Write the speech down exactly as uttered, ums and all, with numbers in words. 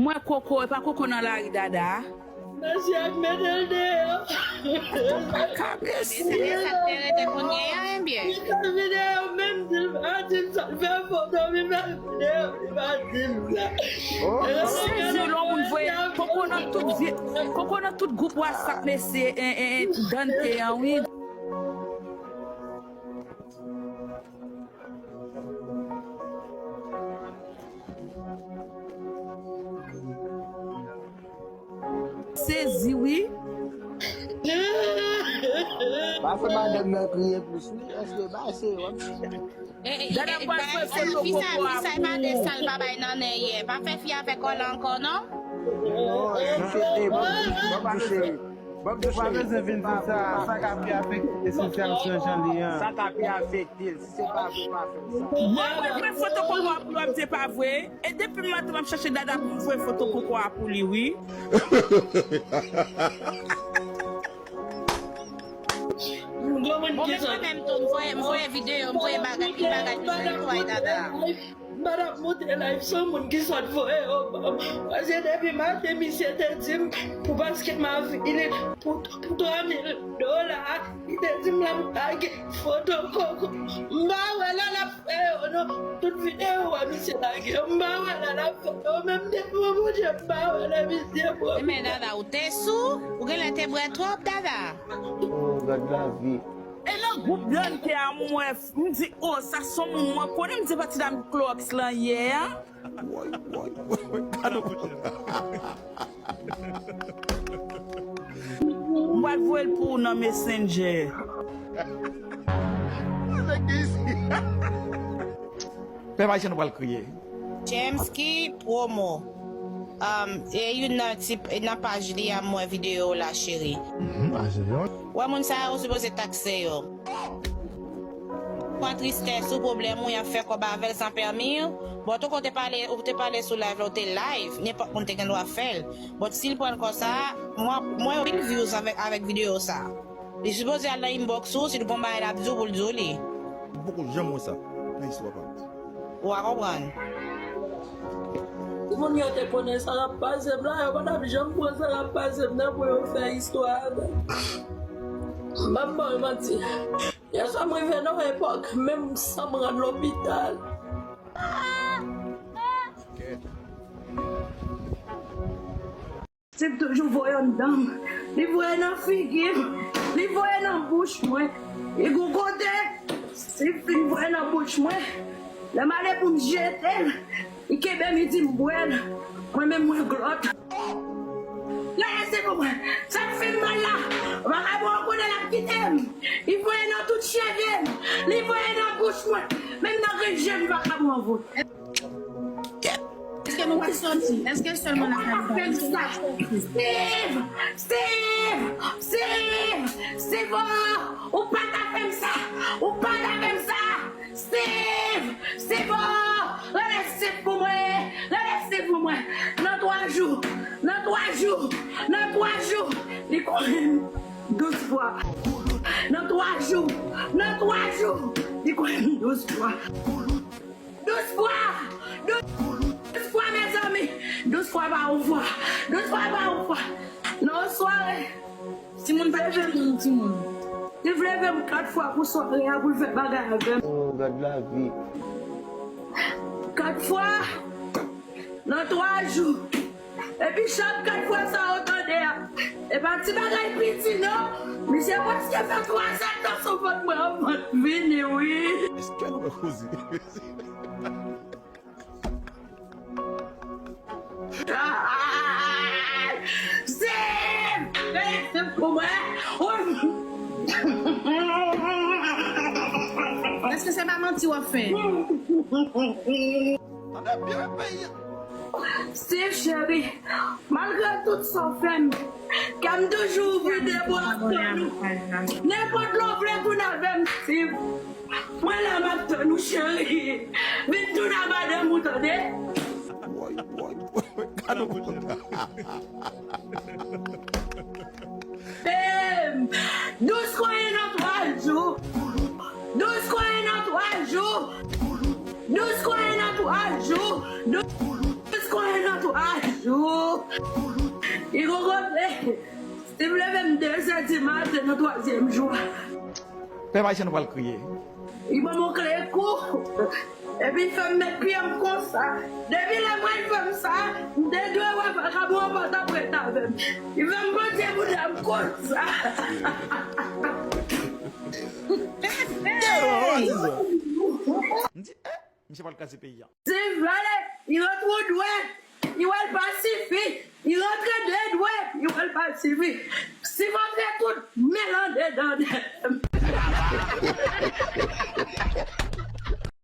Mwen koko, e pa koko nan lari dada. Mesye ak mete l deyò. Ou pa ka mesye. Sa te rete kounye a, ebyen. Li ka vide yo menm di l pa di m sa l fè foto, li pa vide yo, li pa di m sa. Oh. Sezi lè yon moun voye koko nan tout vye, koko nan tout gwoup WhatsApp, mesye, en, en, en, Dante an, wi. Sezi, wi. Pa fè madanm nan kriye plis, wi. Èske ba se w ap chita? Dada pral fè foto koko a pou ou. Fi sa, fi sa, e pa de sa l pa bay nan nen yè. Pa fè fi a fè kòlè ankò, non. Non, non, cheri, ban m touche, ban m touche. Ou pa bezwen vin di sa, sa ka pi afekte sosyal jan li an. Sa ka pi afekte l, si se pa vre, pa fè sa. Mwen, mwen, mwen, foto koko a pou w ap di pa vre. E depi maten m ap chache dada pou m voye foto koko a pou li, wi. Bon, men mwen menm tou, m voye, m voye videyo, m voye bagay, ti bagay, ti bagay, dada. M pa t ap monte live san moun ki sot voye yo ban m. Paske depi maten, misye te di m, pou paske m avili, pou, pou twa mil dola, li te di m l ap lage foto koko. M pa wè lè l ap fè yo, non. Tout videyo a misye lage yo, m pa wè lè l ap fè yo. Menm depi mwen Bondye, m pa wè lè misye pran. Men dada, ou te sou? Ou genlè te bwè twòp, dada. Oh, gad lavi. E nan gwoup Dante a, mwen, m di, oh, sa se yon moun mwen konnen, m di pati dam Clorox lan yè a. Woy, woy, woy, woy, gade. M pral voye l pou ou nan Messenger. Nèg isi. Pèp ayisyen nou pral kriye. James ki promo. Um, e youn nan ti, nan paj li a, m wè videyo w la, cheri. Mhm, a se yon. Wè moun sa yo, ou sipoze takse yo. Pran tristès ou, pwoblèm ou, y ap fè kòb avè l san pèmi w. Bon, tou kote pale, ou te pale sou live la, ou te live, nenpòt moun te gen dwa fè l. Bon, si l pran l konsa, mwen, mwen anpil views avèk, avèk videyo sa. Li sipoze al nan inbox ou, si l gon bagay l ap di w pou l di w li. M poko janm wè sa nan istwa pa m. Ou a konprann. Si moun yo te konnen sa k ap pase m la, yo pa t ap janm pran sa k ap pase m nan pou yo fè istwa avè m. M ap ba w manti. Yèswa m rive nan yon epòk, menm san m rann lopital. Steve toujou voye anndan m. Li voye nan figi m. Li voye nan bouch mwen. Li gon kote Steve fin voye nan bouch mwen. Lè m ale pou m jete l, li kenbe m, li di m bwè l. Mwen menm mwen glòt. Gade se pou mwen. Sa k fè m mal la. Vakabon an konnen l ap kite m. Li voye nan tout cheve m. Li voye nan bouch mwen. Menm nan grenn je m vakabon an voye. Èske nou ka sòti? Èske sèlman lakay nou? Steve! Steve! Steve! Steve! Ou pa ta fè m sa! Ou pa ta fè m sa! Steve! Steve! Rele Steve pou mwen! Rele Steve pou mwen! Nan twa jou! Nan twa jou! Nan twa jou! Li konnen m douz fwa! Nan twa jou! Nan twa jou! Li konnen m douz fwa! Douz fwa! Douz, douz fwa, mezanmi! Douz fwa pa yon fwa! Douz fwa pa yon fwa! Nan yon sware! Timoun pa timoun, timoun. Li vle leve m kat fwa pou sware a, pou l fè bagay avè m. Oh, gad lavi. Kat fwa! Nan twa jou! Epi chak kat fwa sa ou tande a, e pa ti bagay piti non. Misye prèske fè twa zèdtan sou vant mwen, an vant vini wi. Èske nou wè koze? Ay! Sim! Rele Sim pou mwen! Èske se pa manti w ap fè? Tande byen peyi a. Steve cheri, malgre tout sa w fè m, kè m toujou ouvri de bra ap tann ou. Nenpòt lè w vle tounen avè m, Steve, mwen la m ap tann ou cheri. Vin tounen a madanm ou tande. Woy, woy, woy, woy, gade w. Em, douz konyen nan twa jou. Douz konyen nan twa jou. Douz konyen nan twa jou. Douz konyen nan twa jou. Jou. Li gon kote. Steve leve m de zè di maten nan twazyèm jou a. Pèp ayisyen nou pral kriye. Li ban m yon kle kou. Epi fè m met pye m konsa. Depi lè mwen fè m sa, m te dwe wè vakabon an pa t ap ret avè m. Li fè m pote bouda m konsa. M di, eh, misye pral kraze peyi a. Steve ale, li rantre yon dwèt, li wè l pa sifi, li rantre de dwèt, li wè l pa sifi. Steve antre tout men l andedan dèyè m.